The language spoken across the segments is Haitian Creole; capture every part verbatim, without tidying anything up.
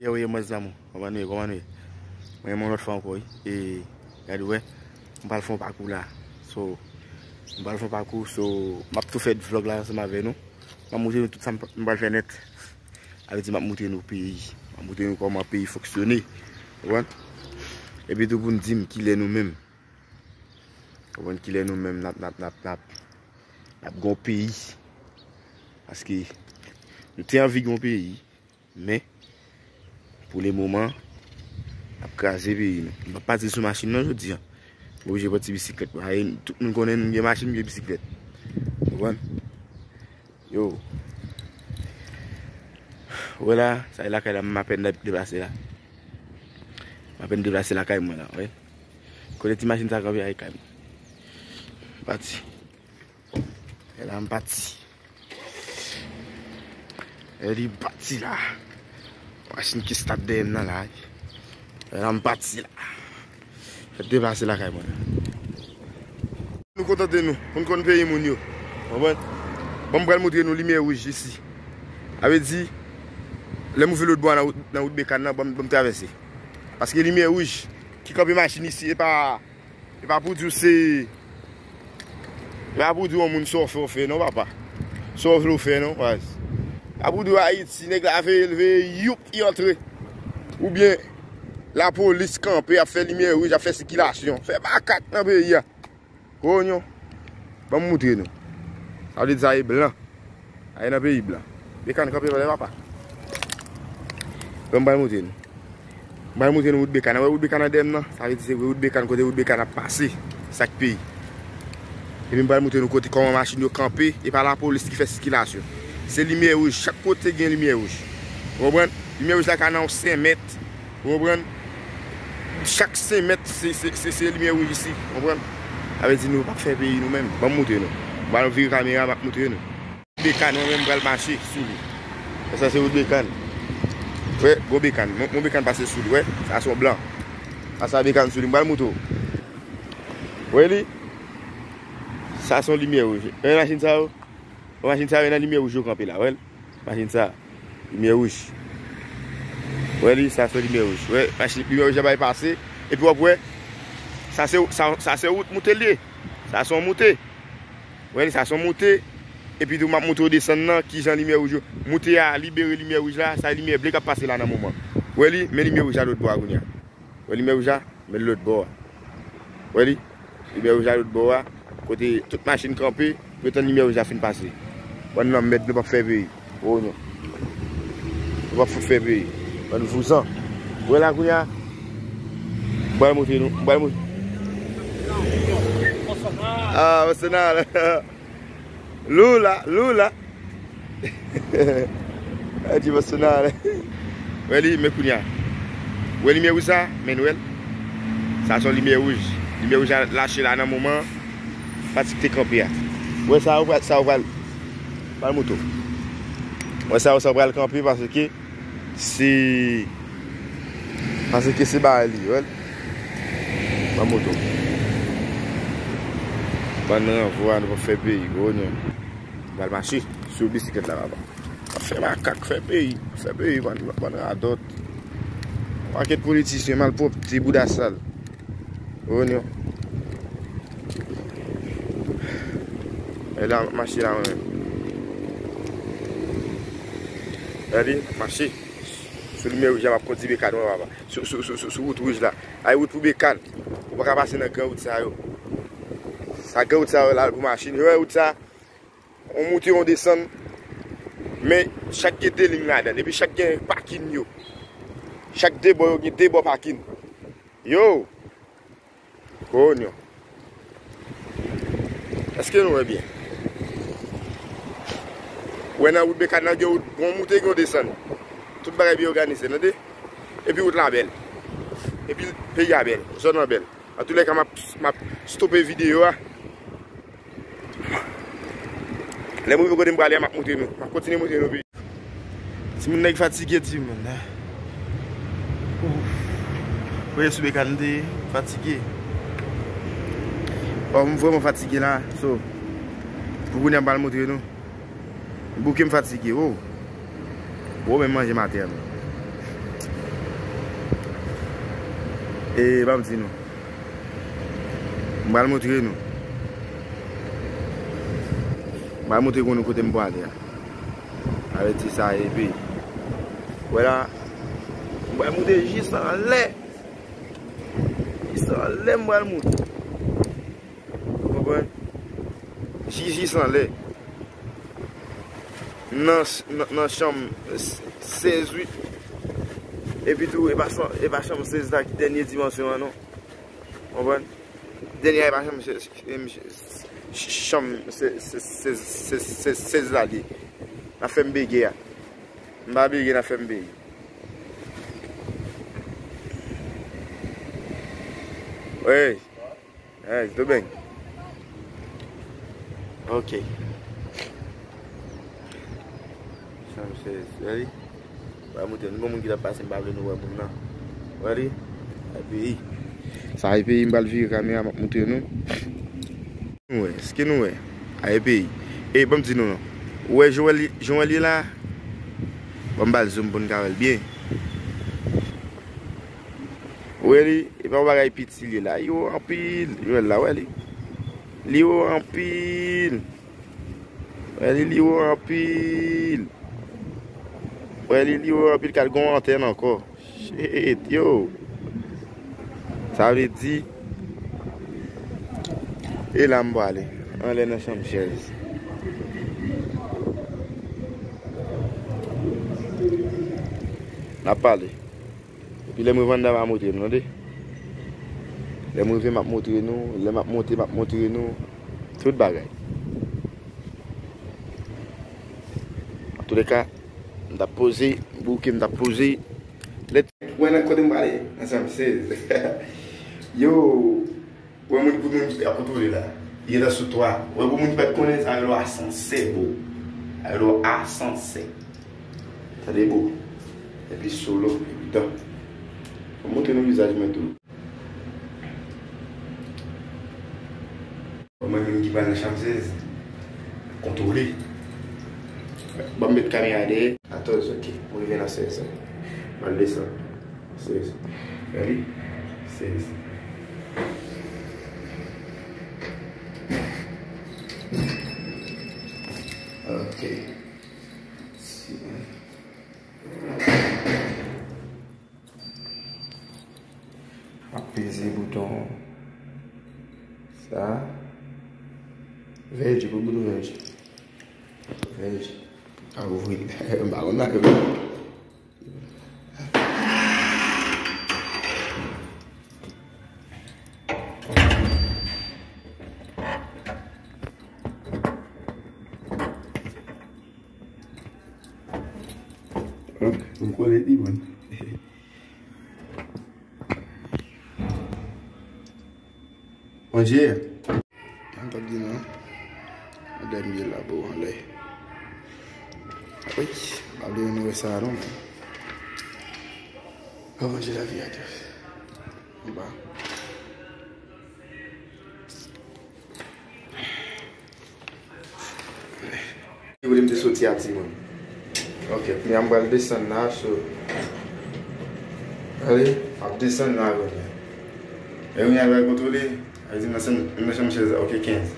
Yo, yo, mwen zanmi, kòman nou ye, kòman nou ye? Mwen, yon lòt fwa ankò, wi. E, gade, wè, m pral fè yon pakou la. So, m pral fè yon pakou, so, m ap tou fè vlòg la ansanm avè nou. M ap montre nou tout sa m m pral fè nèt. Sa vle di, m ap montre nou peyi. M ap montre nou kòman peyi fonksyone. Konprann? Epi tou pou n di m kilè nou menm. Konprann kilè nou menm n ap, n ap, n ap, n ap, n ap gen yon peyi. Paske nou te anvi gen yon peyi, men pou le moman, n ap kraze peyi nou. M p ap pase sou machin nan jodi a. M oblije pran ti bisiklèt mwen. Tout moun konnen m gen machin, m gen bisiklèt. Konprann? Yo. Wè la, sa e lakay la, m apèn deplase la. M apèn deplase lakay mwen la, wè. Kote ti machin sa kanpe a, e kay mwen. Pati. E la m pati. E li pati la. Machin ki start dèyè m nan la. E la m pati la. Fèt deplase lakay mwen. Nou kontante nou, pou n konn peyi moun yo. Konprann? Bon, m pral montre nou limyè wouj isi. Sa vle di, lè m rive lòt bò a nan wout, nan wout Bekan nan, ban m, ban m travèse. Paske limyè wouj ki kanpe machin isi, e pa, e pa pou di w se, e pa pou di w yon moun sa w fè, w fè non, papa. Sa w vle w fè non, baz. E pa pou di w Ayiti, nèg la veye l veye, youp, li antre. Oubyen, lapolis kanpe, ap fè limyè wouj, ap fè sikilasyon. Fè makak nan peyi a. Konyo. Ban m moutre nou. Sa vle di sa e blan. Sa e nan peyi blan. Bekan kanpe, papa. Ban m pral moutre nou. M pral moutre nou wout Bekan. Wè wout Bekan nan dèyè m nan? Sa vle di se wout Bekan, kote wout Bekan ap pase. Sa k peyi. Epi m pral moutre nou kote kòman machin yo kanpe. E pa lapolis ki fè sikilasyon. Se limyè wouj. Chak kote gen limyè wouj. Ou konprann? Limyè wouj la ka nan yon senk mèt. Ou konprann? Chak senk mèt, se, se, se, se limyè wouj isi. Ou konprann? Sa vle di nou p ap fè peyi nou menm. Ban m moutre nou. M pral vire kamera, m ap moutre nou. Bekan, mwen menm, m pral mache sou li. Sa se wout Bekan. Wè, gwo Bekan. Mon, mon Bekan pase sou li, wè. Sa se yon blan. Sa se Bekan sou li. M pral moutre w. Wè li? Sa se yon limyè wouj. Wè machin sa yo? Wè machin sa yo, e nan limyè wouj yo kanpe la, wè l? Machin sa, limyè wouj. Wè li, sa se limyè wouj. Wè, machin, limyè wouj la bay pase. Epi w ap wè, sa se, sa, sa se wout moute l ye. Sa se yon moute. Wè li, sa se yon moute. Epi tou, m ap moutre w desann nan, kijan limyè wouj yo. Moute a libere limyè wouj la, sa limyè ble k ap pase la nan moman. Wè li, men limyè wouj la lòt bò a kounye a. Wè limyè wouj la? Men l lòt bò a. Wè li? Limyè wouj la lòt bò a. Kote tout machin kanpe, pou yo tann limyè wouj la fin pase. Bann lanmèd, nou p ap fè peyi. O non. Nou p ap fout fè peyi. Bann vouzan. Wè la kounye a. M pral moutre nou. M pral moutre. Ah, what's the matter? Lula, Lula. A di pase nan. Wè li, men kounye a. Wè limyè wouj sa, men wè l. Sa se yon limyè wouj. Limyè wouj la lache la nan moman. Pati ki te kanpe a. Wè sa, ou pral, sa ou pral. Pral moto. Wè sa, ou sa pral kanpe paske se, paske se bagay li, wè l. Ban moto. Bann ranvwa, nou p ap fè peyi, gwo non. M pral mache sou bisiklèt la, papa. Ap fè makak, fè peyi, fè peyi, bann, bann radòt. Pakèt politisyen, malpwòpte, bouda sal. Gwo non. E la, m ap mache la, mwen menm. Gade, m ap mache. Sou limyè wouj la, m ap kondui Bekan, wè, papa. Sou, sou, sou, sou, sou wout wouj la. Ay, wout pou Bekan. Ou pa ka pase nan gran wout sa yo. Sa gran wout sa yo la pou machin. Yo, wè wout sa. On moute, on desann. Men, chak gen de liy ladan. Epi chak gen pakin yo. Chak de bò yo gen de bò pakin. Yo! Konyo. Èske nou wè byen? Ou wè nan wout Bekan nan gen wout, gen yon moute, gen yon desann. Tout bagay byen òganize, tande? Epi wout la bèl. Epi peyi a bèl, zòn nan bèl. Antoulèka, m ap, m ap stope videyo a. Lè m rive kote m prale a, m ap montre nou. M ap kontinye montre nou peyi. Timoun nèg fatige, timoun. Ouf. Premye sou Bekan m te fatige. Bon, m vrèman fatige la. So, pou kounye a m pral montre nou. Bouke m fatige, wo. Wo, men manje m atè a, men. E ban m di nou. M pral montre nou. M pral montre nou kote m pwale a. Avèti sa epi. Wè la. M pral monte jis anlè. Jis anlè m pral monte. Ou konprann? Jis, jis anlè. Nan, nan, nan chanm sèz wi. Epi tou, e pa chan-, e pa chanm sèz la ki dènye dimansyon an, non. Konprann? Dènye a, e pa chanm sèz, chanm sèz la li ye. N ap fè m bege a. M pa bege, n ap fè m bege. Wi. Hey, tudo bem? Ok. Chanm sèz, ready? Ba montre nou, gon moun ki t ap pase, m pa vle nou wè moun nan. Ready? Epi, sa epi, m pral vire kamera, m ap montre nou. Nou wè, èske nou wè? A epi, e ban m di nou non. Ou wè jan w wè li, jan w wè li la? Ban m ba l zoom pou n ka wè l byen. Ou wè li, e pa yon bagay piti li ye la. Li wo anpil. Jwèl la, wè li. Li wo anpil. Wè li, li wo anpil. Wè li, li wo anpil. Kat gon antèn ankò. Shit, yo. Sa vle di, e la m pwale. Anlè nan chanm chèz. N ap pale. Epi lè m rive anndan, m a montre nou, tande. Lè m rive, m ap montre nou. Lè m ap monte, m ap montre nou. Tout bagay. Antouleka, m t ap poze, bouke, m t ap poze. Lè, wè nan kote m prale, nan chanm sèz. Yo, wè moun pou moun ki ap kontwole la. Li gentan sou twa. Wè pou moun ki pa t konnen, sa rele yon asansè, bro. Sa rele yon asansè. Tande, bro. Epi solo, epi dan. Mwen montre nou vizaj mwen tou. Mwen menm ki pral nan chanm sèz. Kontwole. Ban m met kamera dèyè. Katòz, ok. Mwen rive nan sèz. Mwen desann. Sèz. Gade. Sèz. Ok. M ap peze bouton sa. Vèj, pou bouton vèj. Vèj. A ouvri. M pa konn nan. Ok, m konnen li bon. Bondye. An t ap di non. Dènye la, bro, anlè. Wi, pa bliye nou wè sa non. Oh, Bondye, lavi a Dios. Anba. Kote m te soti a, timoun. Ok, kounye a m pral desann la, so. Gade, m ap desann la, kounye a. E kounye a, l al kontwole, a di m nan chanm, nan chanm chèz la, ok, kenz.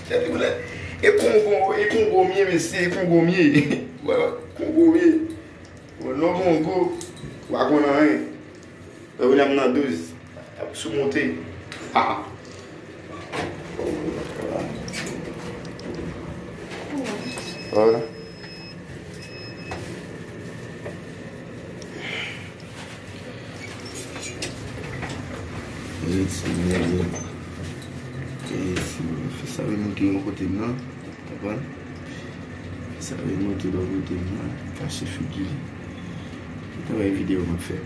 Gade, kounye a, e Kongo, e Kongo m ye, mesye, e Kongo m ye. Wè, Kongo m ye. Bon, lè w Kongo, w pa konn anyen. Lè kounye a m nan douz. Ap sou monte. Ah. Vwala. Retire nèg yo. E si fè sa vin monte yon kote m nan. Konprann? Sa vin monte bò kote m nan, kache figi li. Ki travay videyo m ap fè?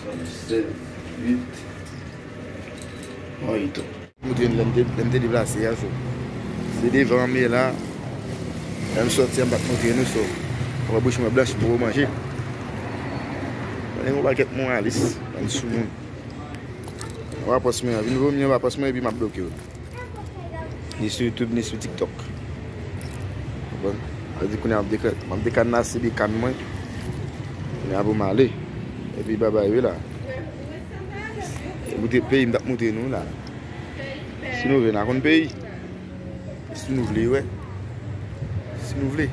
Sa, sèt, uit. Mwen ito. Montre nou lè m te, lè m te deplase a, so. Se devan m ye la. Lè m sòti a, m pa t montre nou, so. Mwen bouch mwen blanch, m poko manje. Mwen yon pakèt moralis, bann soumoun. Anba pòs mwen an. Vin voye m anba pòs mwen epi m ap bloke w. Ni sou YouTube, ni sou TikTok. Konprann? Sa di kounye a m ap deka-, m ap dekanase bekàn mwen. Apre m ale. Epi babay wi la. Moute peyi m t ap moute nou la. Si nou vle n a konn peyi. Si nou vle wè. Si nou vle.